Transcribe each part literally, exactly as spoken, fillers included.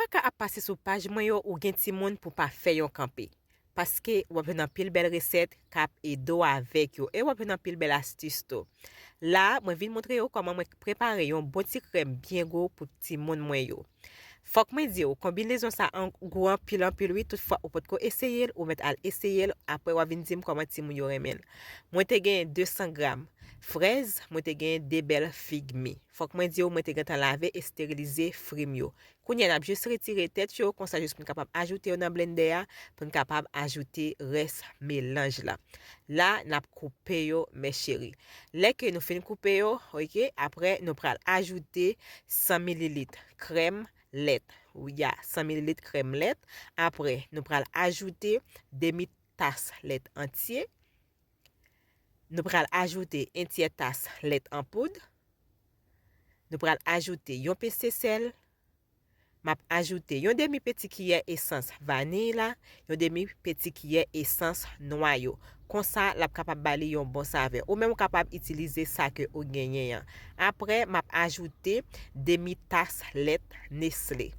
Chak ka ap pase sou paj mwen yo, ou gen timoun pou pa fè yon kanpe. Paske w ap jwenn anpil bèl resèt k ap ede w avèk yo. E w ap jwenn anpil bèl astis tou. La, mwen vin montre yo kòman mwen prepare yon bon ti krèm byen gou pou timoun mwen yo. Fòk mwen di w, konbinezon sa an gou anpil anpil wi, toutfwa ou potko eseye l, ou mèt al eseye l, apre w a vin di m kòman timoun yo renmen l. Mwen te gen de san gram frèz, mwen te gen de bèl fig mi. Fòk mwen di w, mwen te gentan lave e sterilize fwi m yo. Kounye a, n ap jis retire tèt yo, konsa jis pou n kapab ajoute yo nan blendè a, pou n kapab ajoute rès melanj la. La, n ap koupe yo, mes chéries. Lè ke nou fin koupe yo, oke, apre, nou pral ajoute san mililit krèm lèt. Wi, ya, san mililit krèm lèt. Apre, nou pral ajoute demi tas lèt antye. Nou pral ajoute en tyè tas lèt an poud. Nou pral ajoute yon pese sèl. M ap ajoute yon demi peti kiyè esans vaniy la, yon demi peti kiyè esans nwayo. Konsa, l ap kapab ba li yon bon savè. Ou menm ou kapab itilize sa ke ou genyen an. Apre, m ap ajoute demi tas lèt Nestlé.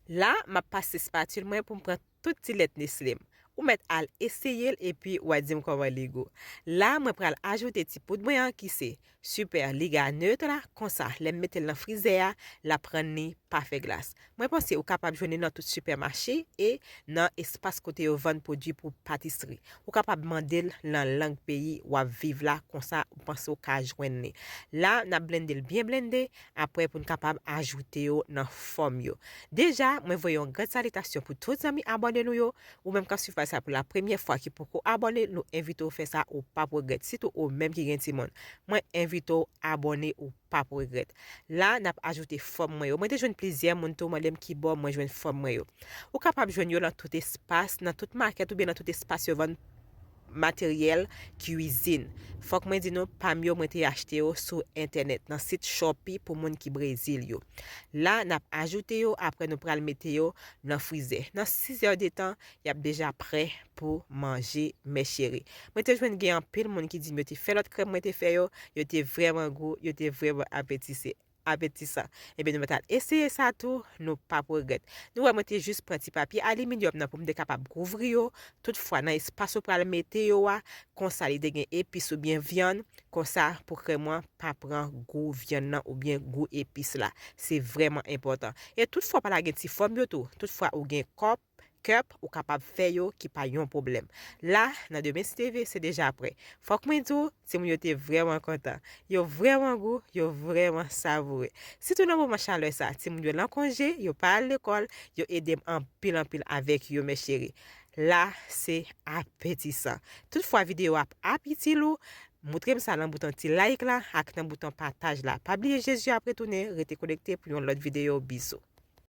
La, m ap pase spatil mwen pou m pran tout ti lèt Nestlé m. Ou mèt al eseye l epi w a di m kòman li gou. La, mwen pral ajoute ti poud mwen an ki se Super Liga Neutre la. Konsa, lè m mete l nan frizè a, l ap rann li pa fè glas. Mwen panse ou kapab jwenn li nan tout sipèmache e nan espas kote yo vann pwodui pou patisri. Ou kapab mande l nan lang peyi w ap viv la, konsa ou panse ou ka jwenn li. La, n ap blende l byen blende, apre pou n kapab ajoute yo nan fòm yo. Deja, mwen voye yon gran salitasyon pou tout zanmi abòne nou yo. Ou menm k ap swiv paj sa pou la premyè fwa, ki poko abòne, nou envite w fè sa, ou p ap regrèt. Sitou ou menm ki gen timoun. Mwen envite w abòne, ou p ap regrèt. La, n ap ajoute fòm mwen yo. Mwen te jwenn plizyè moun tou mande m ki bò mwen jwenn fòm mwen yo. Ou kapab jwenn yo nan tout espas, nan tout makèt oubyen nan tout espas yo vann materyèl kwizin. Fòk mwen di nou, pa m yo, mwen te achte yo sou entènèt, nan sit Shopee pou moun ki Brezil yo. La, n ap ajoute yo, apre nou pral mete yo nan frizè. Nan sis zè de tan, y ap deja prè pou manje, mes chéries. Mwen te jwenn gen anpil moun ki di m yo te fè lòt krèm mwen te fè yo, yo te vrèman gou, yo te vrèman apetise, apetisan. Ebyen, nou mèt al eseye sa tou, nou p ap regrèt. Nou wè, mwen te jis pran ti papye aliminyòm nan pou m te kapab kouvri yo. Toutfwa, nan espas ou pral mete yo a, konsa li te gen epis oubyen vyann, konsa pou krèm mwen pa pran gou vyann nan oubyen gou epis la. Se vrèman enpòtan. E toutfwa, pa lage ti fòm yo tou. Toutfwa, ou gen kòp, kèp, ou kapab fè yo ki pa yon pwoblèm. La, nan Demen T V, se deja prè. Fòk mwen di w, timoun yo te vrèman kontan. Yo vrèman gou, yo vrèman savoure. Sitou nan moman chalè sa, timoun yo nan konje, yo pa al lekòl, yo ede m anpil anpil avèk yo, mes chéries. La, se apetisan. Toutfwa videyo ap ap itil ou, montre m sa nan bouton ti like la ak nan bouton pataj la. Pa bliye Jezi ap retounen, rete konekte pou yon lòt videyo. Bizou.